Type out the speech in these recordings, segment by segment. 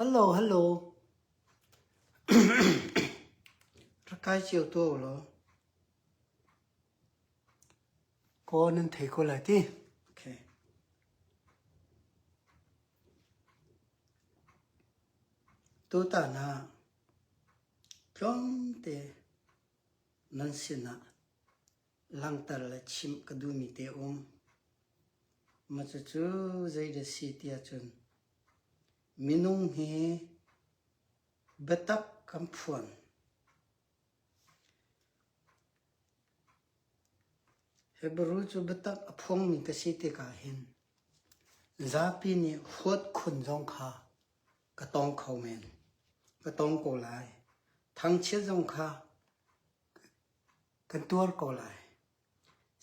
Hello, hello. Rak kai cio tuah u law. Kaw nan thei ko lai ti. Okay. Tutan ah tlawmte nan sinah langhter le chimh ka duhmi te um. Mah cucu zeidah si tiah cun minung hi biatak kan phuan. Hebrew cu biatak a phuangmi ka si tikah hin zapi nih huat khun zong kha ka tong kho men. Ka tong ko lai. Thangchiat zong kha kan tuar ko lai.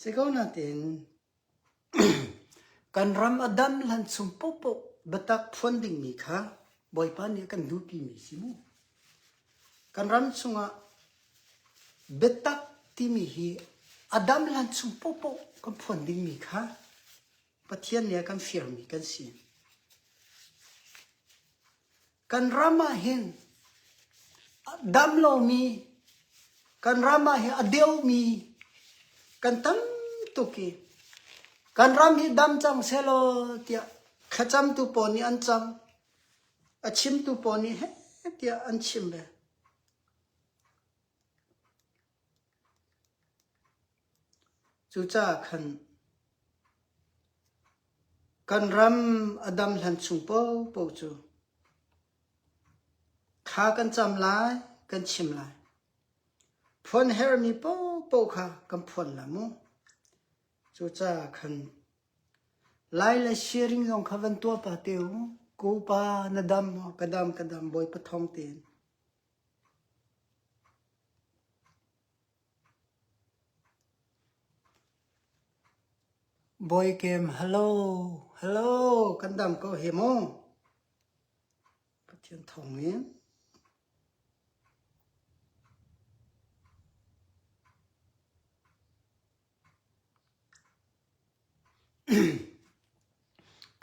Si ko nain kan ram a dam hlan chung paohpaoh biatak phuan dingmi kha Bawipa nih a kan duhpimi si mu. Kan ram chungah biatak timi hi a dam hlan chung paohpaoh kan phuan dingmi kha Pathian nih a kan firmi kan si. Kan ram ah hin dam lomi, kan ram ah hin a deumi kan tam tuk i kan ram hi dam cang sehlaw tiah thlacamtu pawl nih an cam, a chimtu pawl nih heh tiah an chim ve. Cucaah khan kan ram a dam hlan chung paohpaoh cu thla kan cam lai, kan chim lai. Phuan herhmi paohpaoh kha kan phuan lai mu. Cucaah khan Lai le sharing zong kha van tuah pah te u. Ko pa na dam maw? Ka dam, ka dam, Bawipa thawng tein. Bawikem hello hello kan dam ko he mu Pathian thawng in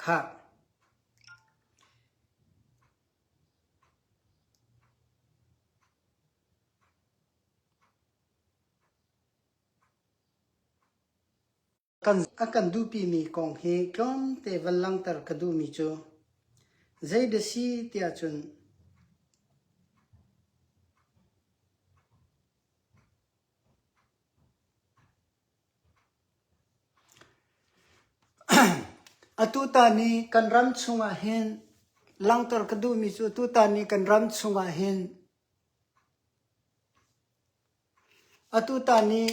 Khah Kan, a kan duhpimi kong hi tlawmte van langhter ka duhmi cu zei bia si tiah cun Atutan i kan ram chungah hin langhter ka duhmi cu tutan i kan ram chungah hin atutan i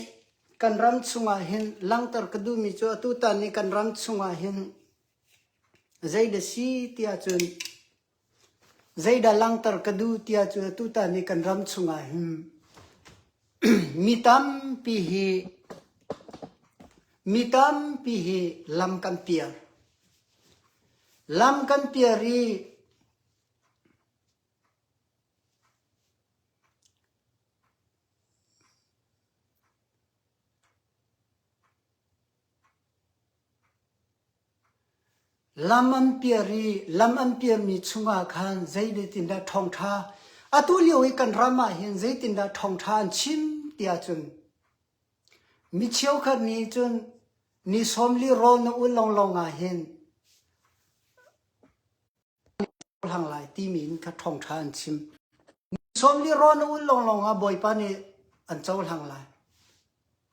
kan ram chungah hin langhter ka duhmi cu atutan i kan ram chungah hin zeidah si tiah cun Zeidah langhter ka duh tiah cu tutan i kan ram chungah hin mi tampi hi mi tampi hi lam kan piar. Lam kan piar i Lam an piar i lam an piarmi chungah khan zeitindah ṭhawngṭha atu lio i kan ram ah hin zeitindah ṭhawngṭha an chim tiah cun mi cheukhat nih cun ni sawmli rawl na ul lawnglawng ah hin hlang lai timi in kha ṭhawngṭha an chim. Ni sawmli rawl na ul lawnglawng ah Bawipa nih an cohlang lai.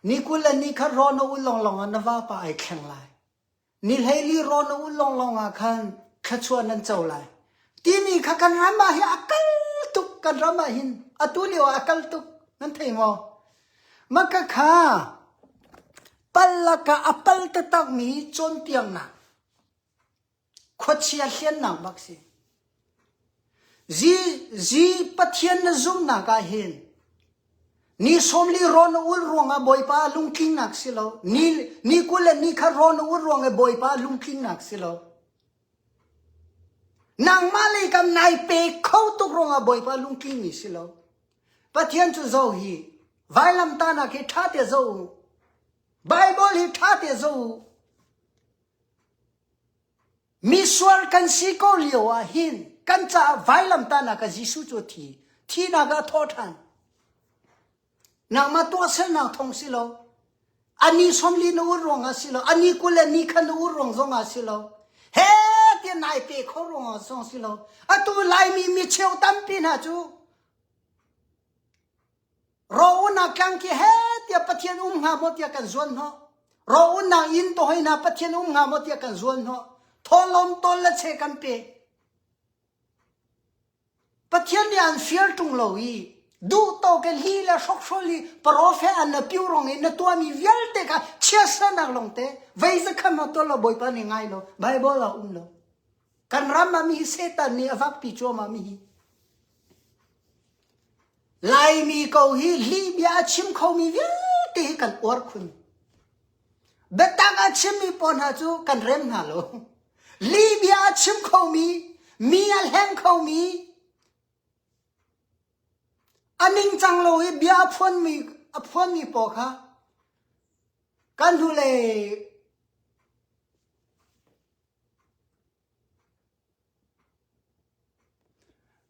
Ni 20 le ni khat rawl na ul lawnglawng ah na vapa ai thleng lai. Ni hleili rawl na ul lawnglawng ah khan thluachuah nan co lai. Timi kha kan ram ah hin a kal tuk kan ram ah hin atu lio ah a kal tuk nan thei maw? Maka kha pal lakah a pal taktakmi cawnpiaknak Khuachia hliannak bak si. Zi, zi Pathian na zumhnak ah hin ni sawmli rawn na ul ruangah Bawipa lungtlingnak si lo. Ni, ni 20 le ni khat rawn na ul ruangah Bawipa lungtlingnak si lo. Nangmah lei kam nai pe kho tuk ruangah Bawipa lungtlingmi si lo. Pathian cu zo hi vailamtahnak hi ṭha te zo u. Bible hi ṭha te zo u. Misual kan si ko lio ah hin kan caah vailamtahnak ah Jesuh cu a thi. Thihnak ah a thawh ṭhan. Nangmah tuahsernak thawng si lo. A ni 40 na ur ruangah si lo. A ni 20 le ni khan na ur ruang zongah si lo. He tiah nai pe kho ruangah zong si lo. Atu Laimi mi cheu tampi hna cu Rawlnak tlang khi he tiah Pathian um hnga maw tiah kan zuan hnawh. Rawlnak inn to hoi hna Pathian um hnga maw tiah kan zuan hnawh. Thawlawm tawl le che kan pe. Pathian nih an fial ṭung lo i duh tawk i li le hrokhrol i parofe an na piu rong i na tuahmi vialte kha chiatsernak lawngte vei zakhat ma tuah lo Bawipa nih ngai lo Bible ah um lo. Kan ram ah mi hi Satan nih a vakpi cuahmah mi hi. Laimi ko hi lihbia a chim khomi vialte hi kan uar khun. Biatak a chimmi pawl hna cu kan rem hna lo. Lihbia a chim khomi, mi a hleng khomi, a ningcang lo i bia a phuanmi, a phuanmi pawl kha kan hnulei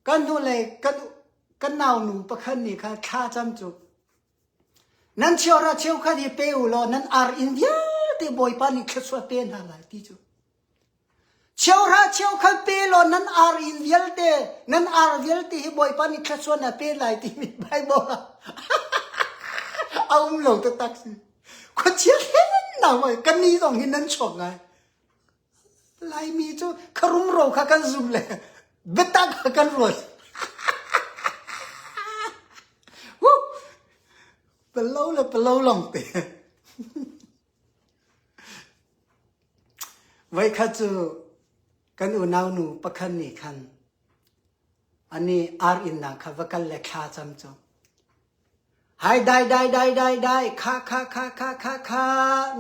Kan hnulei kan kan naunu pakhat nih khan thla cam cu nan chiora cheukhat hi pe u law nan ar inn vialte Bawipa nih thluachuah pe hna lai ti cu. Cheuhra cheukhat pe law nan ar inn vialte nan ar vialte hi Bawipa nih thluachuah na pe lai timi Bible ah a um lo taktak si. Khuachia hlen na kan ni zong hi nan chuak ngai. Laimi cu kharumro kha kan zum le biatak kha kan ruat. Palo le palo long te. Voikhat cu kan unau nu pakhat nih khan ani ar inn ah kha va kal le thla cam cu Hai dai dai dai dai dai kha kha kha kha kha kha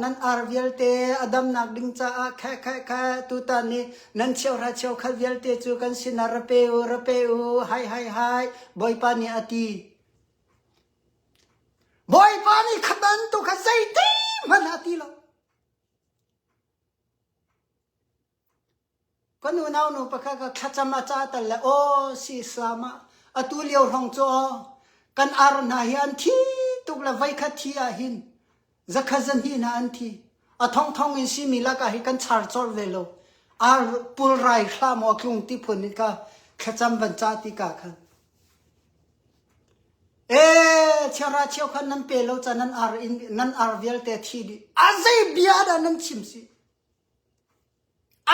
nan ar vialte a damnak ding caah kha kha kha tutan ni nan cheuhra cheukhat vialte cu kan sinah ra pe u ra pe u hai hai hai Bawipa nih a ti. Bawipa nih kha bantuk kha zeiti hmanh a ti lo. Kan unaunu pakhat kha thlacam a ca tal le aw si Islam ah atu lio hrawng cu aw kan ar hna hi an thi tuk le voikhat thi ah hin zakhat zahnih hna an thi. A thongthong in simi lakah hi kan char colh ve lo. Ar pulrai hlah maw tlung ti phun in ka thlacam van ca ti ka khan. Ee chiara cheu khan nan pe lo ca nan ar in nan ar vialte thi dih. A zei bia dah nan chim si?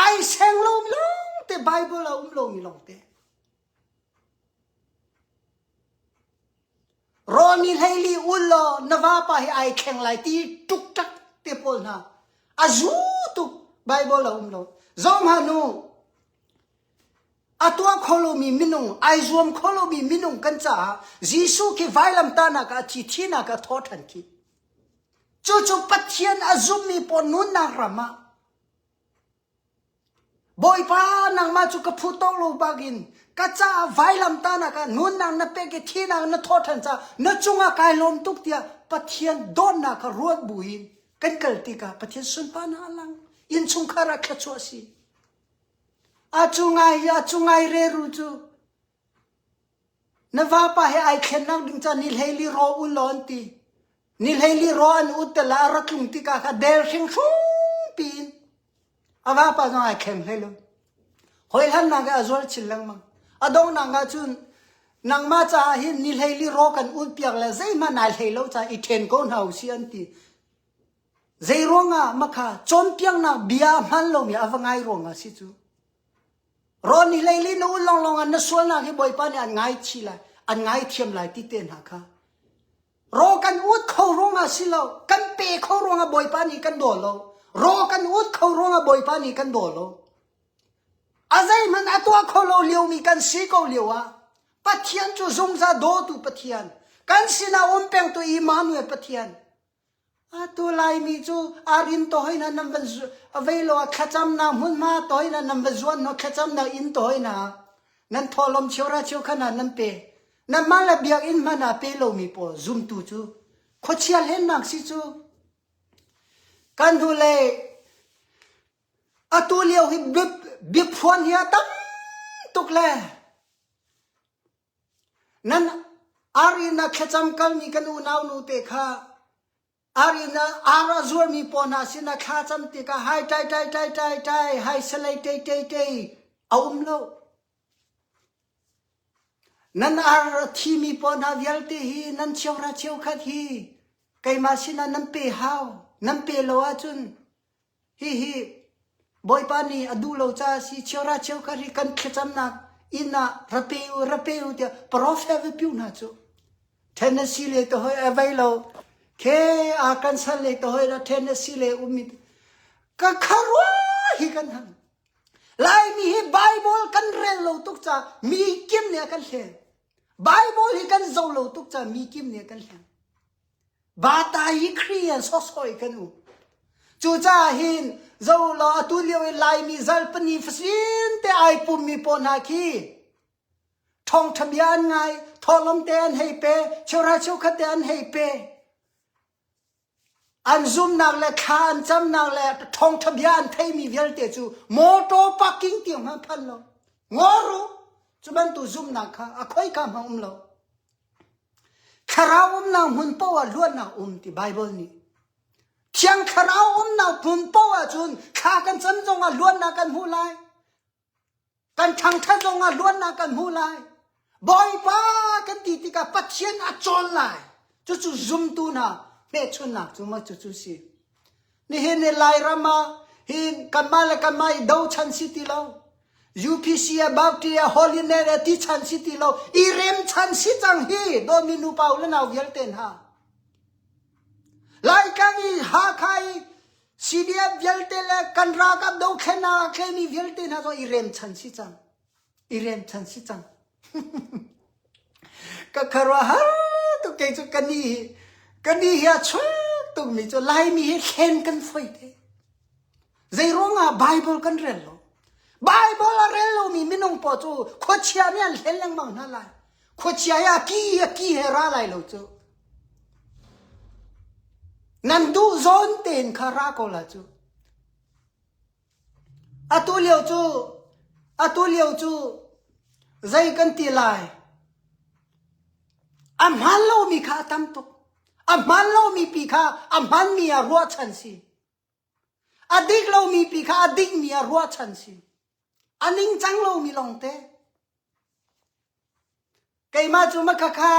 Ai seng lo lawngte Bible a um lomi lawngte. Rawl ni hleili ul law na vapa hi ai thleng lai ti ṭukṭak te pawl hna. A zu tuk Bible a um lo. Zong hna nu a tuah kho lomi minung, ai zuam kho lomi minung kan caah Jesuh khi vailamtahnak ah a thi, thinak ah a thaw ṭhan khi. Cucu Pathian a zummi pawl nunnak ram ah Bawipa nangmah cu ka phu to lo bakin ka caah vailamtahnak ah nunnak na pek i thinak na thawh ṭhan caah na cungah kai lawm tuk tiah Pathian dawtnak kha ruat buin kan kal tikah Pathian sunparnak a lang. Innchungkhar ah thluachuah a si. A cu ngai a cu ngai reru cu Na vapa he ai thlennak ding ca ni hleili raw u law an ti. Ni hleili raw an ut te la a ra tlung tikah kha del hringhrum piin a vapa zong ai thleng hlei lo. Hoi hlannak ah a zual chin lengmang. A donghnak ah cun nangmah caah hin ni hleili raw kan ut piak le zeihmanh ai hlei lo caah i ṭhen ko hna usih an ti. Zei ruangah makha cawnpiaknak bia a hman lomi a va ngai ruangah si cu. Rawn hi leili na ul lawnglawng ah na sualnak hi Bawipa nih an ngaichi lai, an ngaithiam lai ti te hna kha. Raw kan ut kho ruangah si lo, kan pe kho ruangah Bawipa nih kan daw lo. Raw kan ut kho ruangah Bawipa nih kan daw lo. A zeihmanh a tuah kho lo liomi kan si ko lio ah Pathian cu zungzal dawtu Pathian, kan sinah um pengtu Immanuel Pathian, Atu Laimi cu arin to hoi hna nan van vei lo ah thlacamnak hmunhma to hoi hna nan va zuan hna thlacamnak inn to hoi hna nan thawhlawm cheura cheukhat hna nan pe nanmah le biakinn hmanh ah pe lomi pawl zumtu cu khuachia hlennak si cu kan hnulei atu lio hi. Biaphuan hi a tam tuk le nan ar in a thlacam kalmi kan unau nu te kha ar in a ar a zuarmi pawl hna sinah thla cam tikah hai tai tai tai tai tai hai salei tei tei tei a um lo. Nan ar a thimi pawl hna vialte hi nan cheuhra cheukhat hi keimah sinah nan pe hau. Nan pe lo ahcun hihi Bawipa nih a duh lo caah si cheuhra cheukhat hi kan thlacamnak inn ah ra pe u ra pe u tiah profet va piu hna cu. Tennessee le te hoi a vei lo. Khe Arkansas le te hoi la Tennessee le um ka kharua hi kan hang. Laimi hi Bible kan rel lo tuk ca mi kim nih a kan hlen. Bible hi kan zo lo tuk ca mi kim nih a kan hlen. Bata hi Kriyan sawsawh kan um. Cucaah hin zo law atu lio i Laimi zalpani fasin te ai pummi pawl hna khi ṭhawngṭha bia an ngai, thawhlawm te an hei pe, cheuhra cheukhat te an hei pe. An zumnak le thla an camnak le ṭhawngṭha bia an theimi vialte cu motor parking tiang hmanh phan lo. Ngor u! Cu bantuk zumnak kha a khoika hmang um lo. Thlarau umnak hmun paoh ah luatnak um ti Baibal nih. Thiang Thlarau umnak hmun paoh ahcun thla kan cam zongah luatnak kan hmuh lai. Kan ṭhangṭhat zongah luatnak kan hmuh lai. Bawipa kan ti tikah Pathian a cawl lai. Cucu zumtu hna hmehchunnak cu ma cucu si. Nihin ni Lairam ah hin kanmah le kanmah i dochan si ti lo. UPC a Baptist a Holiness a ti chan si ti lo. I rem chan si cang hi dawtmi nupa u le nau vialte hna. Laikang i Hakha i CDF vialte le kan ralkap dothlennak a thlemi vialte hna zong i rem chan si cang. I rem chan si cang. Ka khuaruahhar tuk kei cu ka ni hi ka ni hi a chuak tukmi cu Laimi hi thlen kan foi te. Zei ruangah Bible kan rel lo? Bible a rel lomi minung pawl cu khuachia nih an hlen lengmang hna lai. Khuachia hi a ki a ki he ra lai lo cu. Nan duh zawn tein kha ra ko la cu. Atu lio cu atu lio cu zei kan ti lai? A hmaan lomi kha a tam tuk. A hmaan lomi pi kha a hmaanmi ah ruahchan si. A dik lomi pi kha a dikmi ah ruahchan si. A ningcang lomi lawngte. Keimah cu makhakha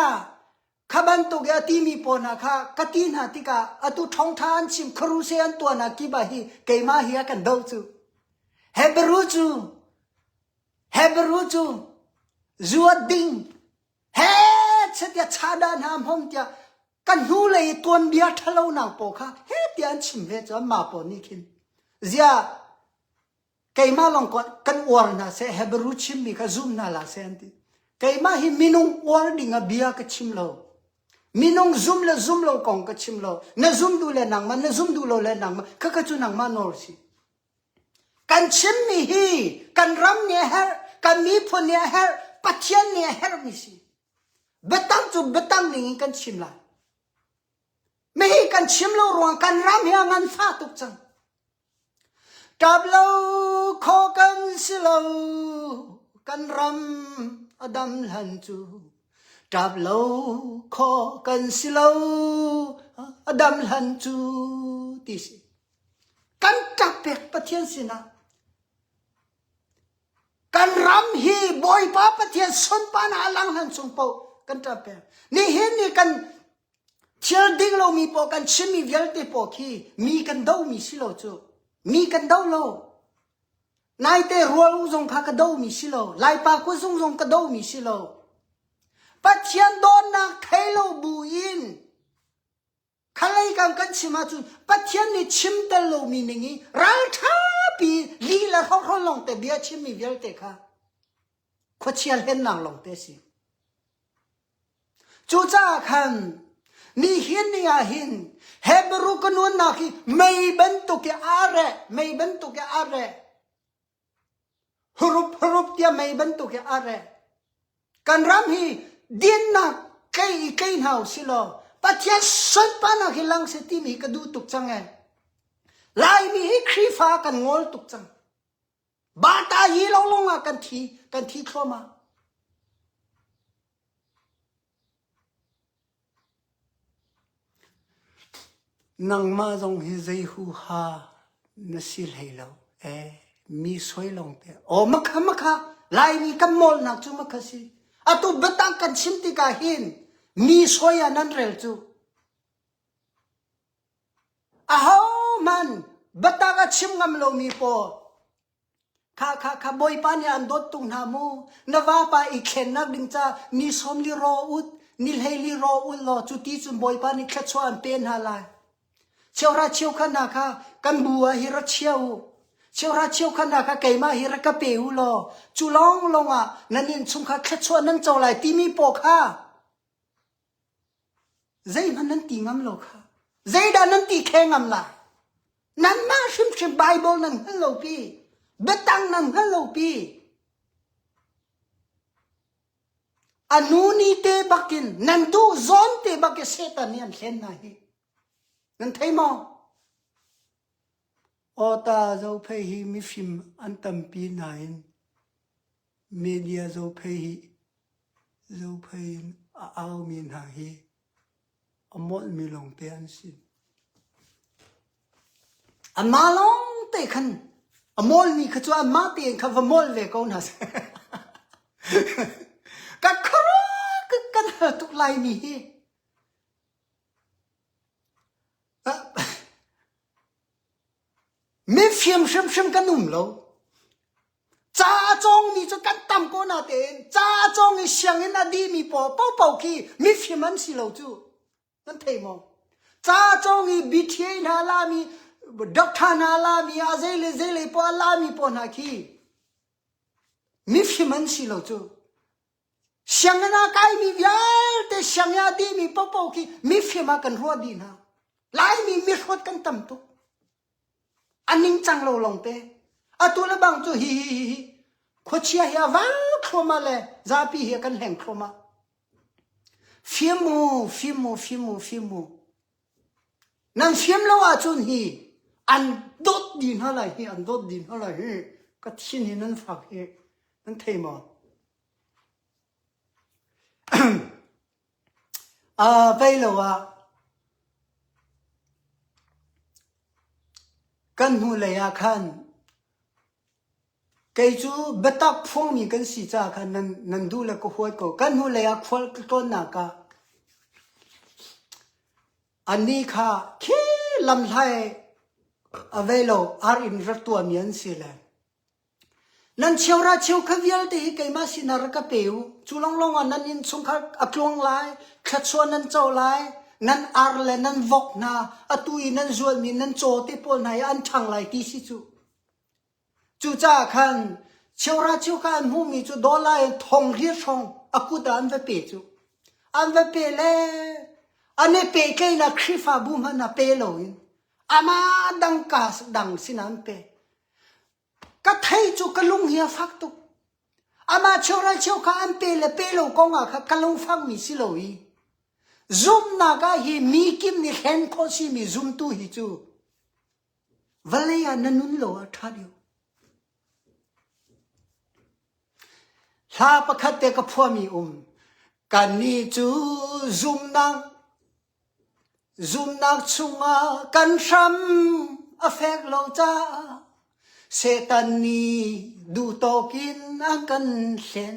kha bantuk i a timi pawl hna kha ka ti hna tikah atu ṭhawngṭha an chim khuaruse an tuah hna kip ah hi keimah hi a kan doh cu. Hebrew cu Hebrew cu zuat ding he tiah chada hna hmong tiah ka hnulei i tuanbia ṭhalonak pawl kha he tiah an chim ve cu anmah pawl nih khin ziah Keimah lawng kan uar hna seh, Hebrew chimmi kha zum hna hlah seh an ti. Keimah hi minung uar ding ah bia ka chim lo. Minung zum le zum lo kong ka chim lo. Na zum duh le nangmah, na zum duh lo le nangmah, khakha cu nangmah nawl si. Kan chimmi hi kan ram nih a herh, kan miphun nih a herh, Pathian nih a herhmi si. Biatak cu biatak ning in kan chim lai. Mihi kan chim lo ruang kan ram hi a nganfah tuk cang. Ṭap lo khawh kan si lo, kan ram a dam hlan cu. Ṭap lo khawh kan si lo, a dam hlan cu ti si. Kan ṭap pek Pathian sinah. Kan ram hi Bawipa Pathian sunparnak a lang hlan chung paoh kan ṭap pek. Nihin ni kan Thil ding lomi paoh kan chimmi vialte paoh khi mi kan domi si lo cu. Mi kan do lo. Naite rual u zong kha ka domi si lo. Laipa kuzung zong ka domi si lo. Pathian dawtnak thei lo bu in khalei kan kan chim ahcun Pathian nih chim tel lomi ning i ralṭhapi li le hrokhrawl lawngte bia chimmi vialte kha khuachia hlennak lawngte si. Cucaah khan nihin ni ah hin Hebrew ka nunnak hi mei bantuk i aa reh, mei bantuk i aa reh. Hurup hurup tiah mei bantuk i aa reh. Kan ram hi dinnak tlei i tlei hna u si law Pathian sunparnak hi lang seh timi hi ka duh tuk cang ee. Laimi hi Khrihfa kan ngol tuk cang. Bata hi lawnglawng ah kan thi kan thi thluahmah. Nangmah zong hi zei huha na si hlei lo. Eh, mi soi lawng te. Aw makha makha Laimi kan mawlnak cu makha si. Atu biatak kan chim tikah hin mi soi ah nan rel cu. Ahohmanh biatak a chim ngam lomi pawl Kha kha kha Bawipa nih an dawt tung hna mu. Na vapa i thlennak ding ca ni sawm li raw ut, ni hlei li raw ul law cu ti cun Bawipa nih thluachuah an pe hna lai. Cheuhra cheukhat hna kha kan bu ah hi ra chia u. Cheuhra cheukhat hna kha keimah hi ra ka pe u law cu lawnglawng ah nan innchungkhar thluachuah nan co lai timi paw kha Zeihmanh nan ti ngam lo kha. Zeidah nan ti khe ngam lai? Nanmah hrimhrim Bible nan hngal lo pi. Biatang nan hngal lo pi. A nu ni te bakin nan duh zawn te bak i Satan nih an hlen hna hi. Nan thei maw? Awta zophei hi mifim an tampi nain Media zophei hi zophei in a aumi hna hi a molhmi lawngte an si. Anmah lawngte khan a mawlmi kha cu anmah tein kha va mawl ve ko hna seh. Ka khuaruah kan hal tuk laimi hi. Mifim hrimhrim kan um lo. Ca a cawngmi cu kan tam ko natein ca a cawng i sianginn a dihmi pawl paohpaoh khi mifim an si lo cu. Nan thei maw? Ca a cawng i BTA hna lami, doctor hna lami, a zei le zei le pawl a lami pawl hna khi mifim an si lo cu. Sianginn ah kaimi vialte sianginn a dihmi paohpaoh khi mifim ah kan ruah dih hna. Laimi mihrut kan tam tuk. A ningcang lo lawngte. Atu le bang cu hi hi hi hi khuachia hi a vang thluahmah le zapi hi a kan hleng thluahmah. Fim mu, fim mu, fim mu, fim mu. Nan fim lo ahcun hi an dawt dih hna lai hi, an dawt dih hna lai hi. Ka thin hi nan fak hi. Nan thei maw? Uh, vei lo ah kan hnulei ah khan kei cu biatak phuangmi kan si caah khan nan, nan duh le ka huat ko. Kan hnulei ah khual ka tlawnnak ah annih kha khi lamhlai a vei lo ar in rak tuahmi an si le Nan cheuhra cheukhat vialte hi keimah sinah rak ka pe u. Cu lawnglawng ah nan innchungkhar a tluang lai, thluachuah nan co lai, nan ar le nan vok hna, atu i nan zualmi nan caw te pawl hna hi an ṭhang lai ti si cu. Cucaah khan cheuhra cheukhat an hmuhmi cu dollar in thong hlir hrawng a kut ah an va pe cu. An va pe le an i pehtlaihnak Khrihfabu hmanh ah pe loin amah dang ka dang sinah an pe. Ka thei cu ka lung hi a fak tuk. Amah cheural cheu kha an pe le pe lo kong ah kha ka lungfakmi si lo i zumhnak ah hi mi kim nih hlen khawh simi zumtu hi cu vawlei ah na nun lo ah ṭha deuh. Hla pakhat te ka phuahmi um. Kannih cu zumhnak Zumhnak chungah kan hram a fek lo caah Satan nih duhtawk in a kan hlen.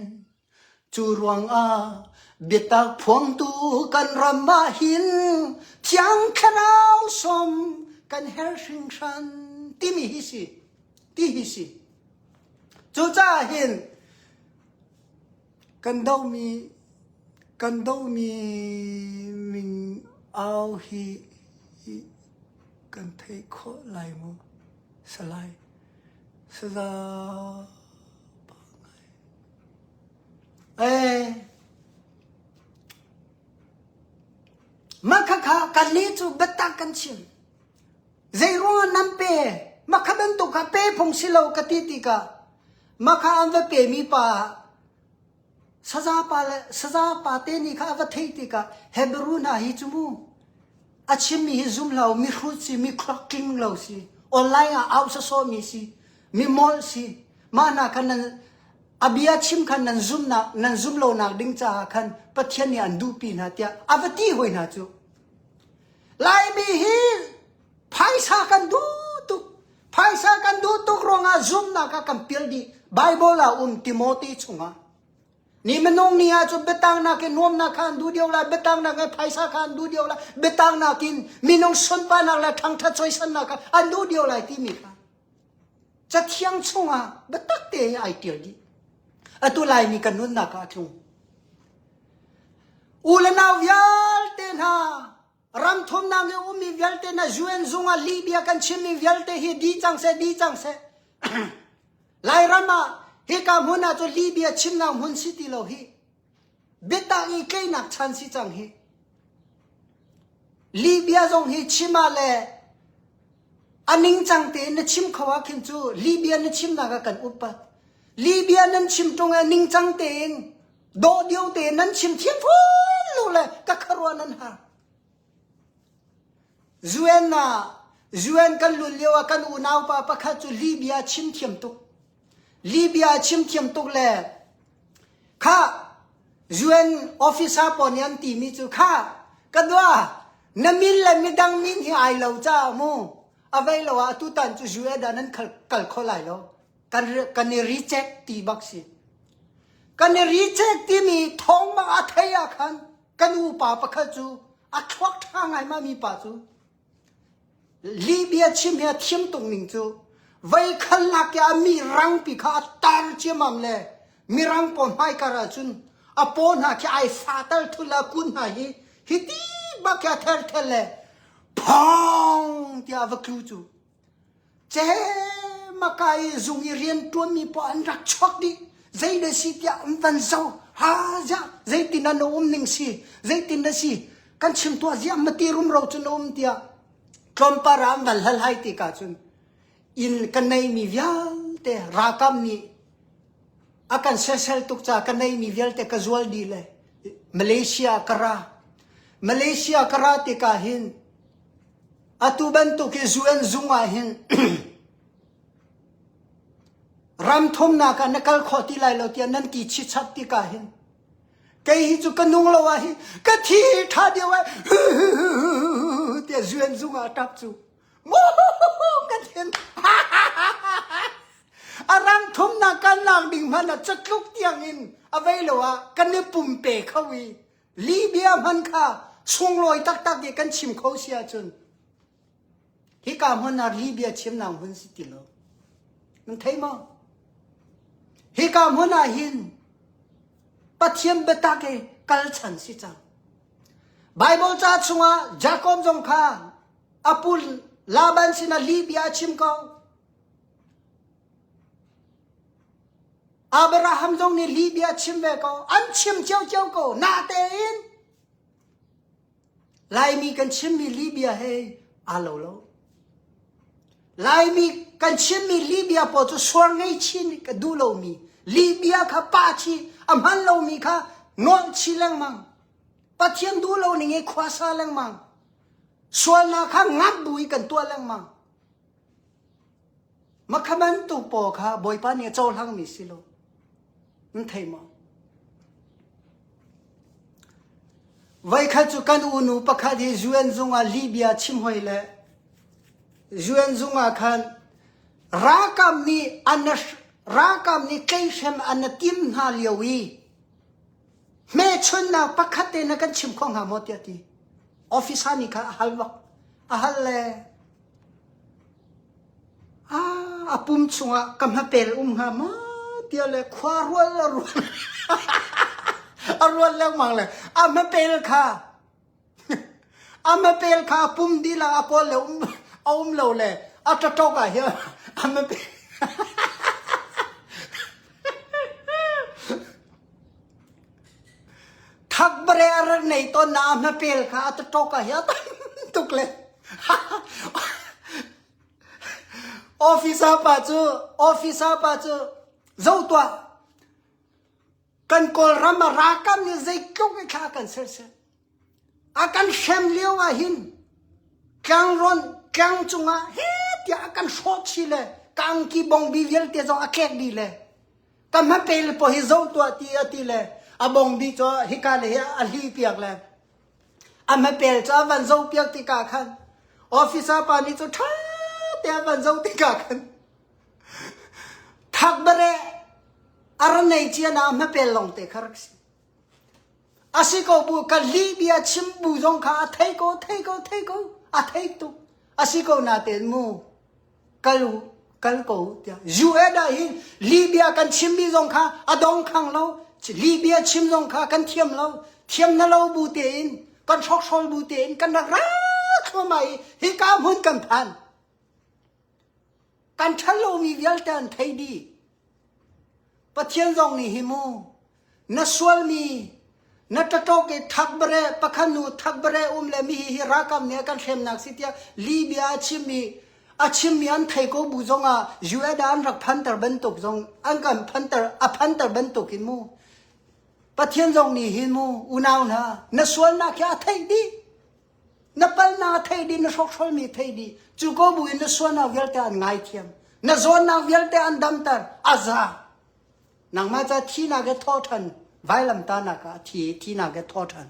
Cu ruangah biatak phuangtu kan ram ah hin Thiang Thlarau sawm kan herh hringhran timi hi si. Ti hi si. Cucaah hin Kan dohmi kan dohmi min au hi kan theih khawh lai maw? Salai. Saza pa ngai. Eh, mah khakha kannih cu biatak kan chim. Zei ruangah nan pe? Mah kha bantuk kha pe phung si lo ka ti tikah mah kha an va pemi pa saza pa le saza pa te nih kha a va theih tikah Hebrew hna hi cu mu a chimmi hi zum hlah u mihrut si mi thluak tling lo si online ah au sawsawhmi si mi molh si. Mah hna khan nan a bia chim khan nan zumnak nan zum lonak ding caah khan Pathian nih an duhpi hna tiah a va ti hoi hna cu. Laimi hi phaisa kan duh tuk. Phaisa kan duh tuk ruangah zumnak ah kan pial dih. Bible ah um Timote chungah. Ni minung ni ah cun biatangnak in nuamnak kha an duh deuh lai, biatangnak in phaisa kha an duh deuh lai, biatangnak in minung sunparnak le thangṭhat soisannak kha an duh deuh lai timi kha Cathiang chungah biatak te ai ṭial dih. Atu Laimi kan nunnak ah a tlung. U le nau vialte hna, ram thumnak i ummi vialte hna, UN zung ah lihbia kan chimmi vialte hi dih cang seh, dih cang seh. Lairam ah hika hmun ah cun lihbia chimnak hmun si ti lo hi. Biatak i tleinak chan si cang hi. Lihbia zong hi chim ah le a ningcang tein na chim kho ah khin cu lihbia na chimnak ah kan upat. Lihbia nan chim ṭung i ningcang tein dawh dio tein nan chim thiam fawn lo le ka khuaruah nan har. UN ah UN kan lut lio ah kan unaupa pakhat cu lihbia chim thiam tuk. Lihbia chim thiam tuk le kha UN officer pawl nih an timi cu kha ka dua na min le midang min hi ai lo caah mu a vei lo ah atutan cu UN ah nan kal kho lai lo kan kan i reject ti bak si kan i reject timi thawng bak a thei ah khan kan upa pakhat cu a thluak ṭha ngai ma mi pa cu Lihbia chim hi a thiam tuk ning cu voikhal lak i a mi rangpi kha a tar ciammam le mirang pawl hmaikar ahcun a paw hna khi ai fatal thul le a kun hna hi hiti bak khi a therthel le phawng tiah a va tlu cu. Cemaka i zung i rianṭuanmi paoh an rak chuak dih. Zei na si tiah an van zoh. Ha ziah zeitin na um ning si zeitin na si kan chim tuah ziah mati rumro cu na um tiah tlawmpar ah an van hlalhai tikah cun inn ka neimi vialte ralkap nih a kan sesel tuk caah ka neimi vialte ka zual dih le Malaysia ka ra. Malaysia ka ra tikah hin Atu bantuk hi UN zung ah hin ram thumnak ah na kal khawh ti lai lo tiah nan ti chichap tikah hin kei hi cu ka nung lo ah hi ka thi ṭha deuh ai tiah UN zung ah ṭap cu ka thin a ram thumnak kan lak ding hmanh ah catluk tiang in a vei lo ah kan i pumpe kho i Lihbia hman kha sunglawi taktak i kan chim kho si ahcun hika hmun ah lihbia chimnak hmun si ti lo. Nan thei maw? Hika hmun ah hin Pathian biatak i kal chan si cang. Bible ca chungah Jacob zong kha a pu Laban sinah lihbia a chim ko. Abraham zong nih lihbia chim ve ko. An chim ciocio ko. Natein Laimi kan chimmi lihbia he aa lo lo. Laimi kan chimmi lihbia pawl cu suar ngei chin ka duh lomi lihbia kha pa chi a hman lomi kha nolh chi lengmang. Pathian duh lo ning i khuasa lengmang. Sualnak kha ngap bu i kan tuah lengmang. Makha bantuk pawl kha Bawipa nih a cohlangmi si lo. Nan thei maw? Voikhat cu kan unu pakhat hi UN zung ah lihbia chim hoi le UN zung ah khan ralkap nih an ralkap nih tleihrem an tim hna lio i hmechunnak pakhat te na kan chim kho hnga maw tiah ti officer nih khan a hal bak a hal le A pum chungah ka hmapel um hnga maw tiah le khua rual a rual a rual lengmang le a hmapel kha a hmapel kha a pum dihlak a kawl le um a um lo le a ṭaṭok ah hin a hmapel Thakbare a rak nei tawn na a hmapel kha a ṭaṭok ah hin a tam tuk le Officer pa cu officer pa cu zo tuah kan Kawlram ah ralkap nih zeitluk i thla kan sersiam. A kan hrem lio ah hin tlangrawn tlang cungah he tiah a kan hrawh chih le Ka angki bongbi vialte zong a tlek dih le ka hmapel paw hi zoh tuah ti a ti le a bongbi cu hika le hi a hli piak le a hmapel cu a van zoh piak tikah khan officer pa nih cu ṭha te a van zoh tikah khan thak bare a ra nei cia na a hmapel lawng te kha rak si. A si ko bu ka lih bia chim bu zong kha a thei ko thei ko thei ko a thei tuk. A si ko natein mu kal u kal ko u tiah UN ah hin Libya kan chimmi zong kha a dong khang lo Libya chim zong kha kan thiam lo thiam na lo bu tein kan hrokhrawl bu tein kan rak ra thluahmah i hika hmun kan phan kan ṭhal lomi vialte an thei dih Pathian zong nih hi mu na sualmi na ṭaṭawk i thakbare pakhat nu thakbare um le mi hi hi ralkap nih a kan hremnak si tiah Libya a chimmi a chimmi an thei ko bu zongah US ah an rak phanter bantuk zong an kan phanter a phanter bantuk in mu Pathian zong nih hin mu unau hna na sualnak hi a theih dih Na palnak a theih dih, na hrokhrawlmi a theih dih. Cu ko bu in na sualnak vialte an ngaithiam. Na zawnnak vialte an damter. A za. Nangmah ca thinak he thawh ṭhan. Vailamtahnak ah a thi i thinak he thawh ṭhan.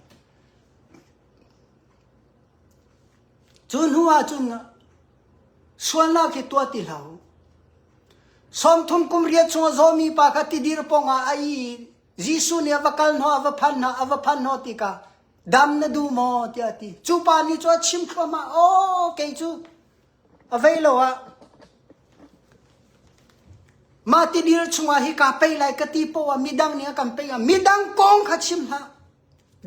Cu hnu ah cun sualnak hi tuah ti hlah u. 30 kum riat chung a zawmi pa kha tidir pawng ah a i Jesuh nih a va kal hnawh, a va phan hna, a va phan hnawh tikah Dam na duh maw? tiah a ti. Cu pa nih cu a chim thluahmah, aw kei cu a vei lo ah mah tidil chungah hi kaa pei lai ka ti poah midang nih a kan pei ah midang kong kha chim hlah.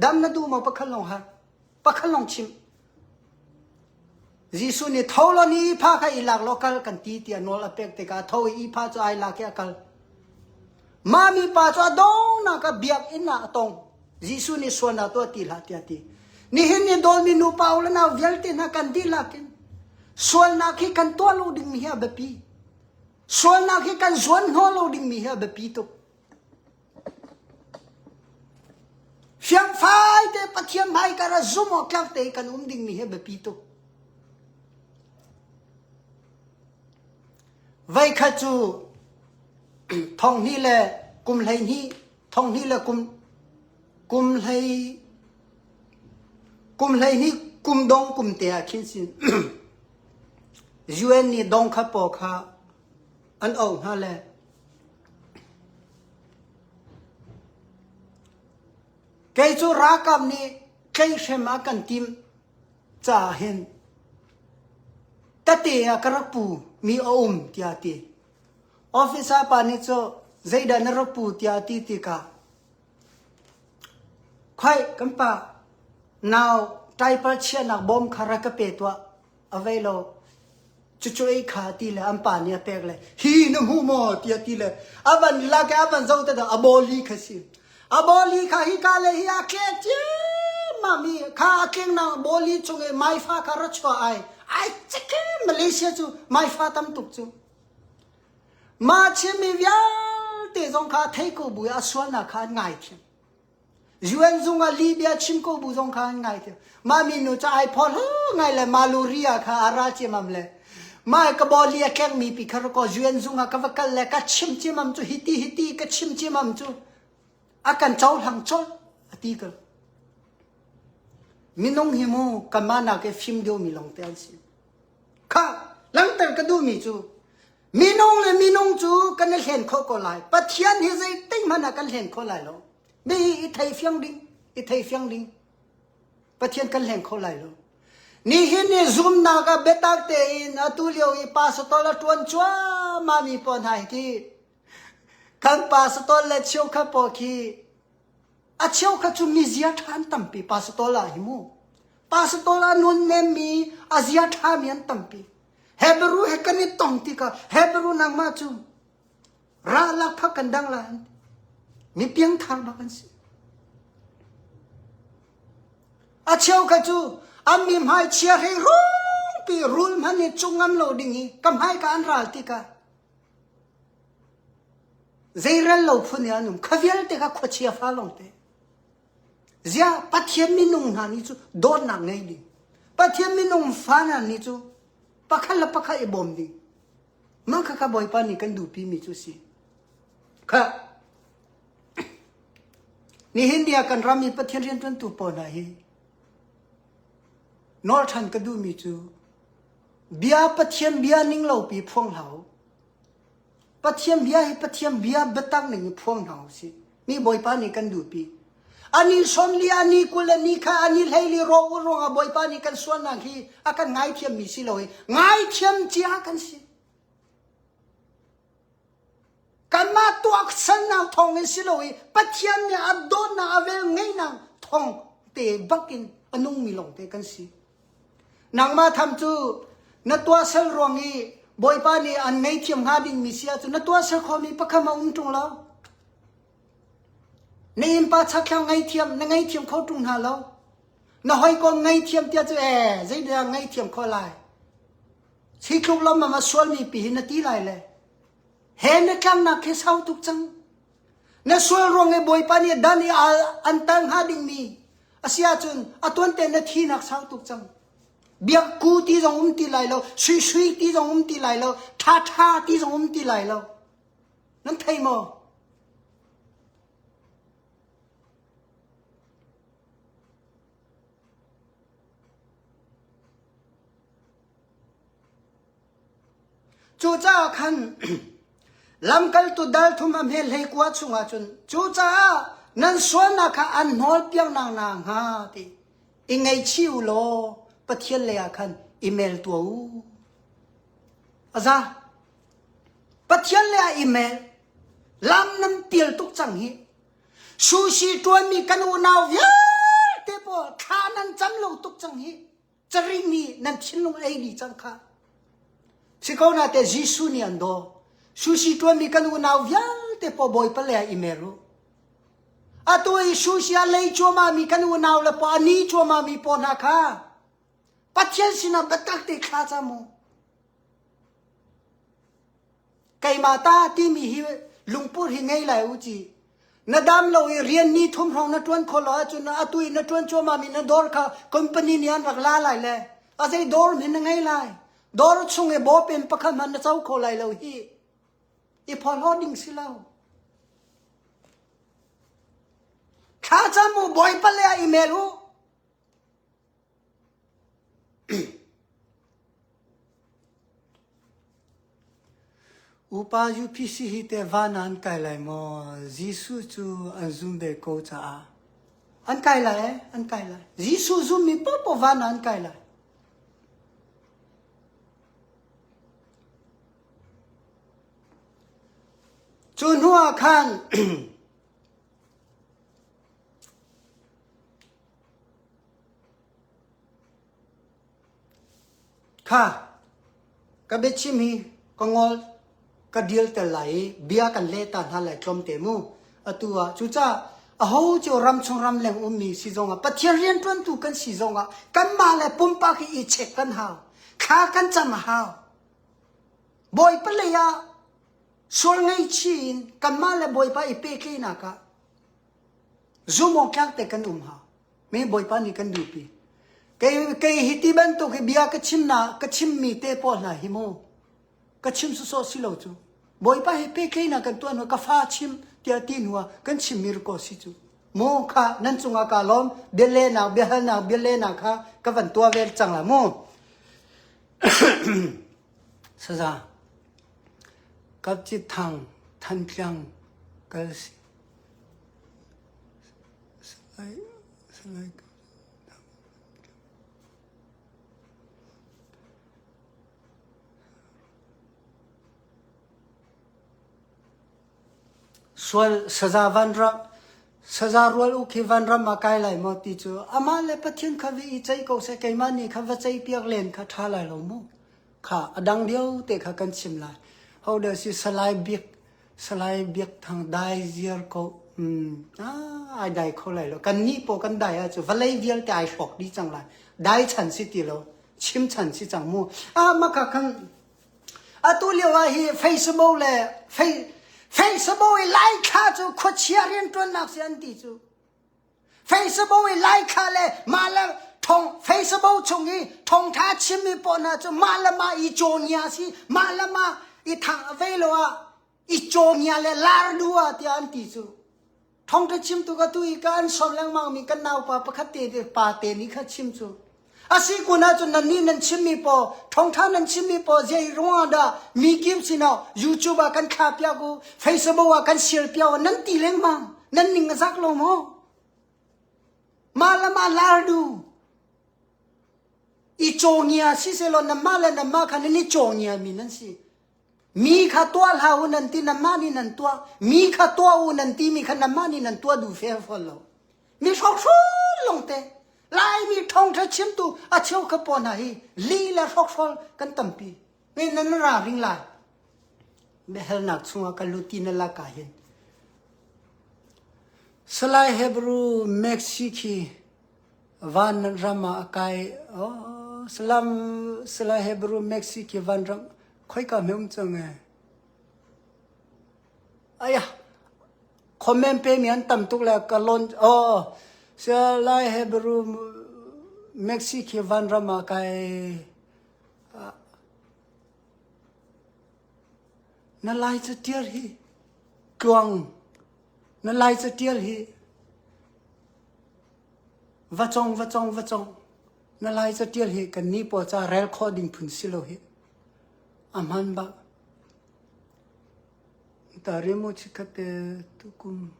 Dam na duh maw pakhat lawng har. Pakhat lawng chim. Jesuh nih tho law ni pha kha i lak law kal kan ti tiah nawl a pek tikah tho i pha cu ai lak i a kal. Mah mipa cu a donghnak ah biakinn ah a tong. Jesuh nih sualnak tuah ti hlah tiah a ti. Nihin ni dawlmi nupa u le nau vialte hna kan dihlak in sualnak hi kan tuah lo dingmi hi a biapi. Sualnak hi kan zuan hnawh lo dingmi hi a biapi tuk. Fiangfai te Pathian hmaikar ah zumh awk tlak te kan um dingmi hi a biapi tuk. Voikhat cu thonghnih le kum 12 thonghnih le kum kum hlei kum 12 kum dong kum te ah khin sin UN nih dong kha paw kha an auh hna le Kei cu ralkap nih tlaihhrem a kan timh caah hin tate ah ka rak pu mi a um tiah a ti. Officer pa nih cu zeidah na rak pu tiah a ti tikah Khoi kan pa nau ṭaipal chiahnak bawm kha rak ka pe tuah a vei lo cucu ei kha ti le an pa nih a pek le hi na hmu maw tiah ti le a van lak i a van zoh te a bawli kha si a bawli kha hi ka le hi a tlek ciammam i kha a tleng na bawli chung i maifa kha ra chuah ai ai cik Malaysia cu maifa tam tuk cu mah chimmi vialte zong kha thei ko bu i a sualnak kha an ngaithiam UN zung ah Libya chim ko bu zong kha an ngai ti. Mah minu cu ai phor ngai le Maluria kha a ra ciamam le mah ka bawli a tleng mi pi kha ko UN zung ah ka va kal le ka chim ciamam cu hiti hiti ka chim ciamam cu a kan cohlang colh a ti ko. Minung hi mu kanmah nak i fim deuh mi lawng te an si. Kha langter ka duh mi cu Minung le minung cu kan i hlen khawh ko lai. Pathian hi zeitik hmanh ah kan hlen kho lai lo. Mi i thei fiang ding, i thei fiang ding. Pathian kan hleng kho lai lo. Nihin ni zumnak ah biatak tein atu lio i pastor a ṭuan cuahmah mi pawl hna hi khi kan pastor le cheukhat pawl khi a cheukhat cu mizia ṭha an tampi pastor ah hi mu. Pastor ah nunnem mi a zia ṭha mi an tampi. Hebrew he kan i tong tikah Hebrew nangmah cu ra lakphak kan dang lai an ti. Mi piangthar bak an si. A cheu kha cu an mi hmai chia hrei rungpi rul hmanh nih cung ngam lo ding i ka hmai ka an ral tikah zeirel lo phun i an um kha vialte kha khuachia fa lawng te Ziah Pathian minung hna nih cu dawtnak ngei ding. Pathian minung fa hna nih cu pakhat le pakhat i bawm ding. Mah khakha Bawipa nih kan duhpi mi cu si. Kha nihin ni ah kan ram i Pathian rianṭuantu pawl hna hi nawl ṭhan ka duhmi cu bia Pathian bia ning lopi phuang hlah u. Pathian bia hi Pathian bia biatak ning in phuang hna u sih. Mi Bawipa nih kan duhpi. Ani 40, ani 20, ani kha, ani 14 rawh u ruangah Bawipa nih kan sualnak hi a kan ngaithiam mi si lo i ngaithiam cia kan si. Kanmah tuaksannak thawng in si lo i Pathian nih a dawtnak a vel ngeihnak thawng te bakin a nungmi lawng te kan si. Nangmah tham cu na tuahsel ruang i Bawipa nih an ngeihthiam hnga dingmi si ahcun na tuahsel khomi pakhat a um ṭung lo. Na innpa chakthlang ngaihthiam na ngaihthiam kho ṭung hna lo. Na hawikom ngaihthiam tiah cu ee zeidah ngaihthiam kho lai. Hi tluk lawmmam a sualmi pi hi na ti lai le he na tlangnak khi sau tuk cang. Na sual ruang i Bawipa nih dan i an tal hnga dingmi a si ahcun a tuante na thinak sau tuk cang. Biakku ti zong um ti lai lo, sui sui ti zong um ti lai lo, ṭha ṭha ti zong um ti lai lo. Nan thei maw? Cucaah khan lamkaltu dal thum a hme 19 chungah cun cucaah nan sualnak kha an hnawlpiak nak hna hnga ti i ngaihchih u law Pathian lei ah khan i mel tuah u. A za. Pathian lei ah i mel. Lam nan pial tuk cang hi. Sushi ṭuanmi kan unau vialte pawl thla nan cam lo tuk cang hi. Caring nih nan thinlung ei dih cang kha. Si ko na te Jesuh nih an daw. Sushi ṭuanmi kan unau vialte paw Bawipa le ah i mer u. Atu i sushi a lei cuahmahmi kan unau le paw a ni cuahmahmi paw hna kha Pathian sinah biatak te thla cam u. Keimah ta timi hi lungput hi ngei lai u ci. Na dam lo i rian ni thum hrawng na ṭuan khawh lo ahcun atu i na ṭuan cuahmahmi na dawr kha company nih an rak la lai le a zei dawr hmanh na ngei lai. Dawr chung i bawpen pakhat hmanh na co kho lai lo hi. I phorhlaw ding si lo. Thlacam u Bawipa le ah i mel u. Upa UPC hi teh van ah an kai lai maw? Jesuh cu an zum ve ko caah an kai lai eh, an kai lai. Jesuh zummi paohpaoh van ah an kai lai. Cu hnu ah khan Kha ka biachim hi ka ngol ka deal tel lai i bia kan leh ta hna lai tlawmte mu. Atu ah cucaah aho cio ramchung ramleng ummi si zongah Pathian rianṭuantu kan si zongah kanmah le pumpak hi i check kan hau. Thla kan cam a hau. Bawipa lei ah sual ngaihchih in kanmah le Bawipa i pehtlaihnak ah Zumawktlak te kan um hau. Mi Bawipa nih kan duhpi. Kei, kei hi ti bantuk hi bia ka chim na ka chimmi te pawl hna hi mu. Ka chim sawsawh si lo cu. Bawipa hi pehtlaihnak kan tuah hnu ka fa chim tiah ti hnu ah kan chimmi riko si cu. Mu kha nan cungah ka lawm bialehnak biahalnak bialehnak kha ka van tuah ve cang la mu. Saza Kapci Thang Thantlang kal si Sual saza vanram saza rual u khi vanram ah kai lai maw ti cu amah le Pathian kha vi i ceih ko seh keimah nih kha va ceih piak len kha ṭha lai lo mu kha a dang lio te kha kan chim lai ho dah si Salai Bik Salai Biak Thang dai ziar ko. Mm, ah, ai dai kho lai lo. Kan nih po kan dai ahcu vawlei vialte ai hrawk dih cang lai. Dai chan si ti lo. Chim chan si cang mu. Ah, maka khan atu lio ah hi Facebook le Facebook i lai thla cu khuachia rianṭuannak si an ti cu. Facebook i lai thla le mah le thong Facebook chung i thongtha chimmi pawl hna cu mah le mah i cawnia si mah le mah. i thang vei lo ah i cawngia le lar duh ah tiah an ti cu. Thawngṭha chimtu ka tu i ka an sawm lengmang mi kan naupa pakhat te pa te nih kha chim cu. A si kun ahcun nannih nan chimmi paw thawngṭha nan chimmi paw zei ruangah dah mi kim sinah YouTube ah kan thlah piak u, Facebook ah kan share piak u nan ti lengmang. Nan ning a zak lo maw? Mah le mah lar duh. I cawngia siselaw nanmah le nanmah kha nan i cawngia mi nan si. Mi kha tuah hlah u nan ti nanmah nih nan tuah. Mi kha tuah u nan timi kha nanmah nih nan tuah duh fe fawn lo. Mi hrokhrawl lawngte. Laimi thawngṭha chimtu a cheu kha paw hna hi li le hrokhrawl kan tampi. Mi nan ra ring lai. Biahalnak chungah ka lut ti na lak ah hin. Salai Hebrew Maxi khi van ram ah a kai. Oh, salam Salai Hebrew Maxi khi van ram khoika hme um cang e. Aya, comment pe mi an tam tuk le ka lon oh Salai Hebrew Maxi khi van ram ah kai Na lai catial hi tluang na lai catial hi va cong va cong va cong na lai catial hi kan ni pawl ca rel khawh ding phun si lo hi a hman bak ta rimu chikhat te tukum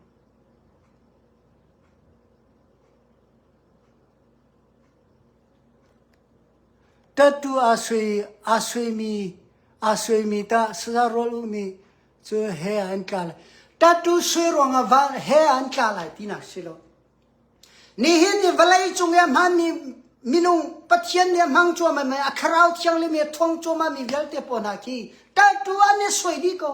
Tattoo aa suai aa suaimi aa suaimi tah saza rawl u nih cu he ah an tla lai. Tattoo suai ruangah va he ah an tla lai tinak si lo. Nihin ni vawlei cung i a hmanmi minung Pathian nih a hmang cuahmah mi a thlarau thianghlim i a thuang cuahmah mi vialte pawl hna khi tattoo an i suai dih ko.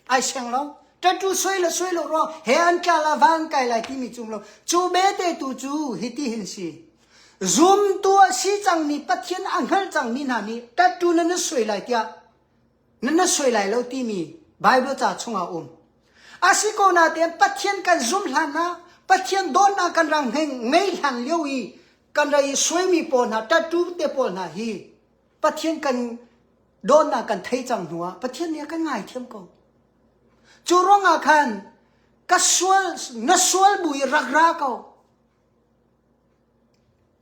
Ai seng lo. Tattoo suai le suai lo ruang he an tla la van kai lai timi cum lo. Cu bete tu cu hiti hin si. Zumtu a si cangmi Pathian a hngal cangmi hna nih tattoo na na suai lai tiah na na suai lai lo timi Bible ca chungah um. A si ko natein Pathian kan zum hlan ah Pathian dawtnak kan rang ngei hlan lio i kan ra i suaimi pawl hna tattoo te pawl hna hi Pathian kan dawtnak kan thei cang hnuah Pathian nih a kan ngaithiam ko. Cu ruangah khan ka sual na sual bu i rak ra ko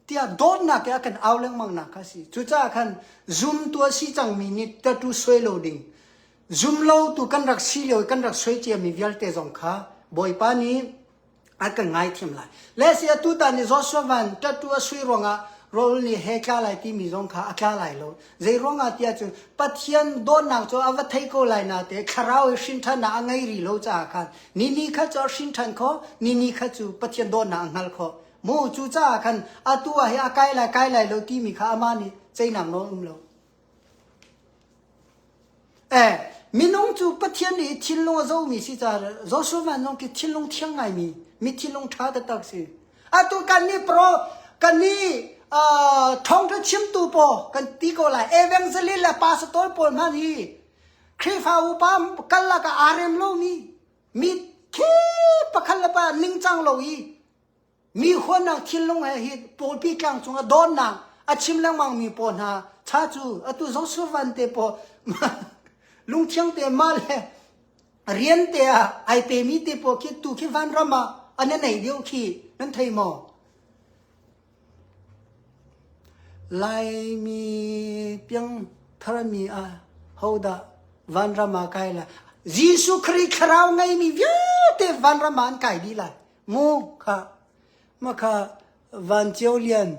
tiah dawtnak he a kan au lengmang nak kha si. Cucaah khan zumtu a si cangmi nih tattoo suai lo ding zum lo tu kan rak si lio kan rak suai ciami vialte zong kha Bawipa nih a kan ngaithiam lai. Le si atu tan i Joshua van tattoo a sui ruangah Raul nih he tla lai timi zong kha a tla lai lo. Zei ruangah tiah cun Pathian dawtnak cu a va thei ko lai na te thlarau i hrinṭhannak a ngei rih lo caah khan ni ni kha cu a hrinṭhan kho, ni ni kha cu Pathian dawtnak a hngal kho. Mu cu caah khan atu ah hi a kai lai kai lai lo timi kha amah nih ceinak nawl um lo. Eh, minung cu Pathian nih thinlung a zohmi si caah Joshua van zong khi thinlung thiang ngaimi, mi thinlung ṭha taktak si. Atu kan nih pro, kan nih uh, thawngṭha chimtu paw kan ti ko lai. Evangelist le pastor pawl hmanh hi Khrihfa upa kal lakah aa rem lomi, mi khi pakhat le pa ningcang lo i Mi huatnak thinlung he hi Pawlpi tlang cungah dawnnak a chim lengmang mi pawl hna cha cu atu Joshua Van te pawl lungthiang te mah le rian te ah ai pemi te pawl khi tu khi vanram ah an i nei deuh khi nan thei maw? Laimi piangtharmi ah hodah vanram ah kai lai? Jesuh Khrih thlarau ngeimi vialte vanram ah an kai dih lai. Mu kha makha Van Cio Lian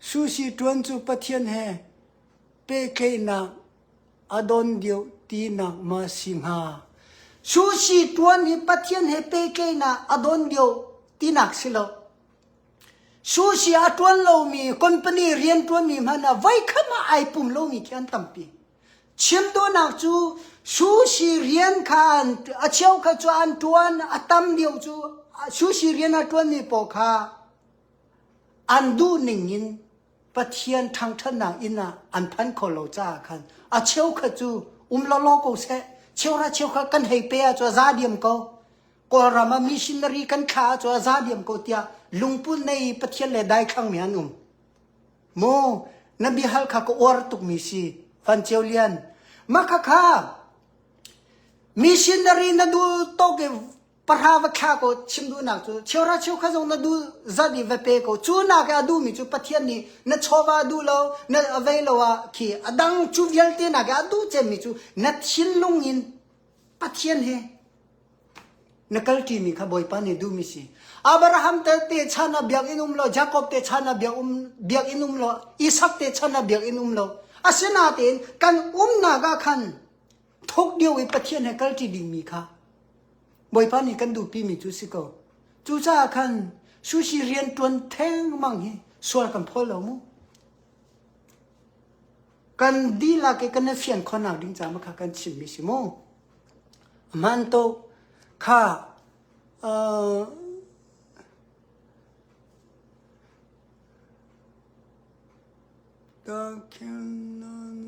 Sushi ṭuan cu Pathian he pehtlaihnak a don deuh tinak ma si hnga? Sushi ṭuan hi Pathian he pehtlaihnak a don deuh tinak si lo. Sushi a ṭuan lomi company rian ṭuanmi hmanh ah voikhat ah ai pum lomi khi an tampi. Chim duhnak cu sushi rian kha an, a cheu kha cu an ṭuan, a tam deuh cu sushi rian a ṭuanmi pawl kha an duh ning in Pathian ṭhangṭhatnak inn ah an phan kho lo caah khan a cheu kha cu um lawlaw ko seh, cheuhra cheukhat kan hei pe ahcun a za diam ko. Kawlram ah missionary kan thlah ahcun a za diam ko tiah lungput nei i Pathian le daithlangmi an um. Maw na biahal kha ka uar tukmi si Van Ceu Lian. Mah khakha missionary na duh tawk i pahra va thla ko chim duhnak cu cheuhra cheukhat zong na duh zat i va pe ko cu nak i a duhmi cu Pathian nih na chawva a duh lo na a vei lo ah khi a dang cu vialte nak i a duh cemmi cu na thinlung in Pathian he na kalṭimi kha Bawipa nih duhmi si. Abraham te te chan ah biakinn um lo, Jakob te chan ah biakinn um lo, Isak te chan ah biakinn um lo. Asinain kan umnak ah khan thuk deuh i Pathian he kalṭi dingmi kha Bawipa nih kan duhpimi cu si ko. Cucaah khan sushi rian ṭuan thengmang hi sual kan phawl lo mu. Kan dihlak i kan i fian khawhnak ding caah kha kan chimmi si mu. Hman to kha uh,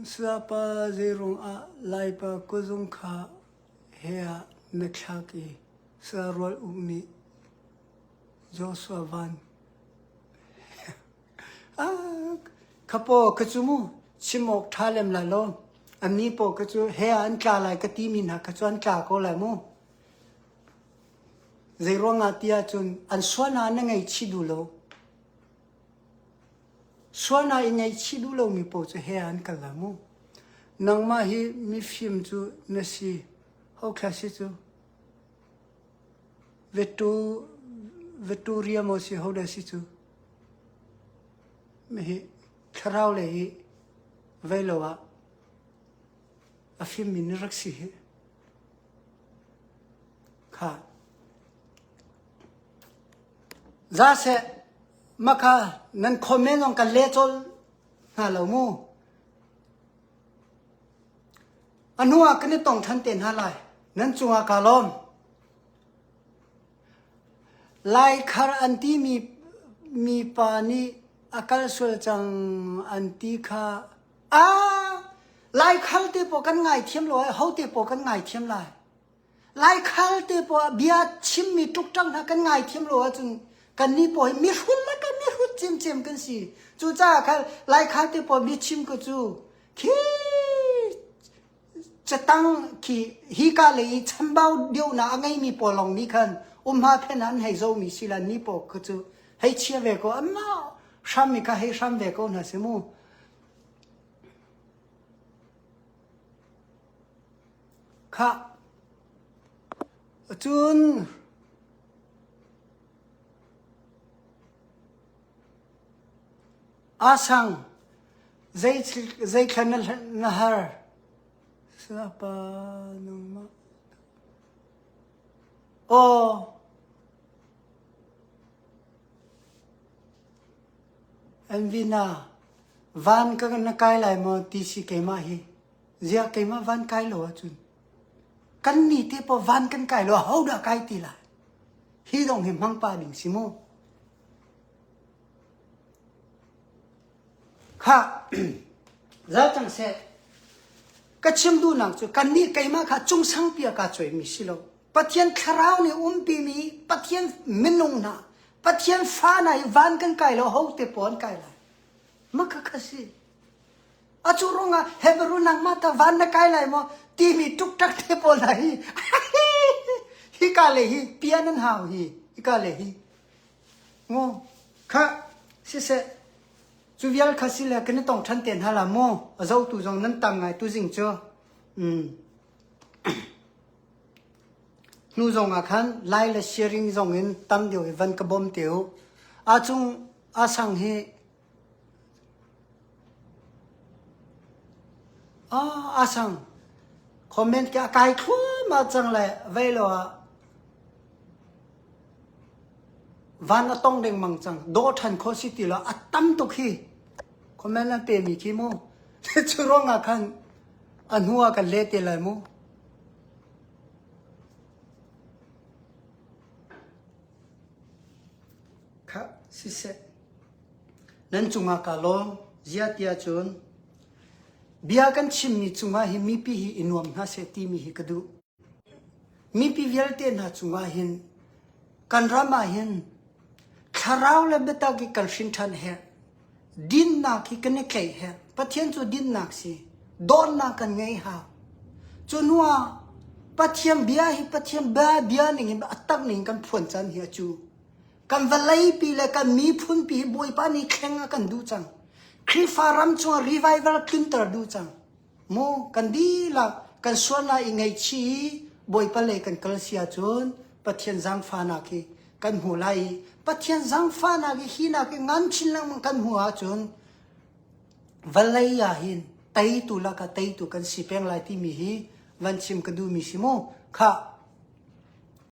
Sapa zeirung ah Laipa kuzung kha he ah na thlak i sarual uk nih Joshua van Kha paw ka cu mu chim awk ṭha lem lai lo. Annih paw ka cu he ah an tla lai ka timi hna kha cu an tla ko lai mu. Zei ruangah ti ahcun an sualnak na ngaihchih duh lo. Sualnak i ngaihchih duh lomi paoh cu he ah an kal lai mu. Nangmah hi mifim cu na si. Ho thla si cu? Vetu veturia maw si ho dah si cu? Hi thlarau lei i vei lo ah a fimmi na rak si hi. Kha. Za seh makha nan comment zong kan le col hna lo mu. A hnu ah kan i tong ṭhan te hna lai. Nan cungah kaa lawm. Laikhar an timi mipa nih a kal sual cang an ti kha ah Laikhal te pawl kan ngaithiam lo ai ho te pawl kan ngaithiam lai. Laikhal te pawl bia chimmi ṭukṭang hna kan ngaithiam lo ahcun kannih pawl hi mihrut le kan mihrut cemcem kan si. Cucaah khan Laikhal te pawl biachim ko cu khi catang khi hika lei i chambau deuhnak a ngeimi pawl lawng nih khan umha phen an hei zomi si la ni pawl kha cu hei chia ve ko anmah hram mi kha hei hram ve ko hna si mu kha cun Asang zeithla na har? Sapa nangmah. Aw. Anvina, van ka na kai lai maw ti si keimah hi. Ziah keimah van kai lo ahcun. Kan ni te paw van kan kai lo ho dah kai ti lai. Hi dong hi hmang pa ding si mu. Khah, za cang seh. Ka chim duhnak cu kannih keimah kha cungsangpi ah kaa cuaimi si lo. Pathian thlarau nih umpimi Pathian minung hna, Pathian fa hna i van kan kai lo, ho te pawl an kai lai. Mah kha kha si. A cu ruangah Hebrew nangmah ta van na kai lai maw timi ṭukṭak te pawl hna hi hika le hi pian an hau hi hika le hi Maw khah siseh cu vial kha si le kan i tong ṭhan te hna la maw a zohtu zong nan tam ngai tuzing cu mm. hnu zong ah khan lai le sharing zong in tam deuh i van ka bawm te u a cung a sang hi a sang comment ke a kai thluahmah cang le vei lo ah Van a tong lengmang cang. Dawh ṭhan khawh si ti lo. A tam tuk hi. Comment an pemi khi mu. Cu ruangah khan a hnu ah kan leh te lai mu. Kha siseh. Nan cungah ka lawm. Zia tiah cun bia kan chimmi cungah hi mipi hi i nuam hna seh timi hi ka duh. Mipi vialte hna cungah hin kan ram ah hin thlarau le biatak i kan hrin ṭhan herh. Dinnak hi kan i tlaih herh. Pathian cu dinnak si. Dawtnak kan ngei hau. Cu hnu ah Pathian bia hi Pathian bia bia ning in a tak ning kan phuan caan hi a cu. Kan vawleipi le kan miphunpi hi Bawipa nih thleng a kan duh cang. Khrihfa ram chungah revival tlunter duh cang. Mu kan dihlak kan sualnak i ngaihchih i Bawipa lei kan kal si ahcun Pathian zaangfahnak hi kan hmu lai i Pathian zaangfahnak hi hi nak i ngan chin lengmang kan hmuh ahcun vawlei ah hin teitu lakah teitu kan si peng lai timi hi van chim ka duhmi si mu. Khah.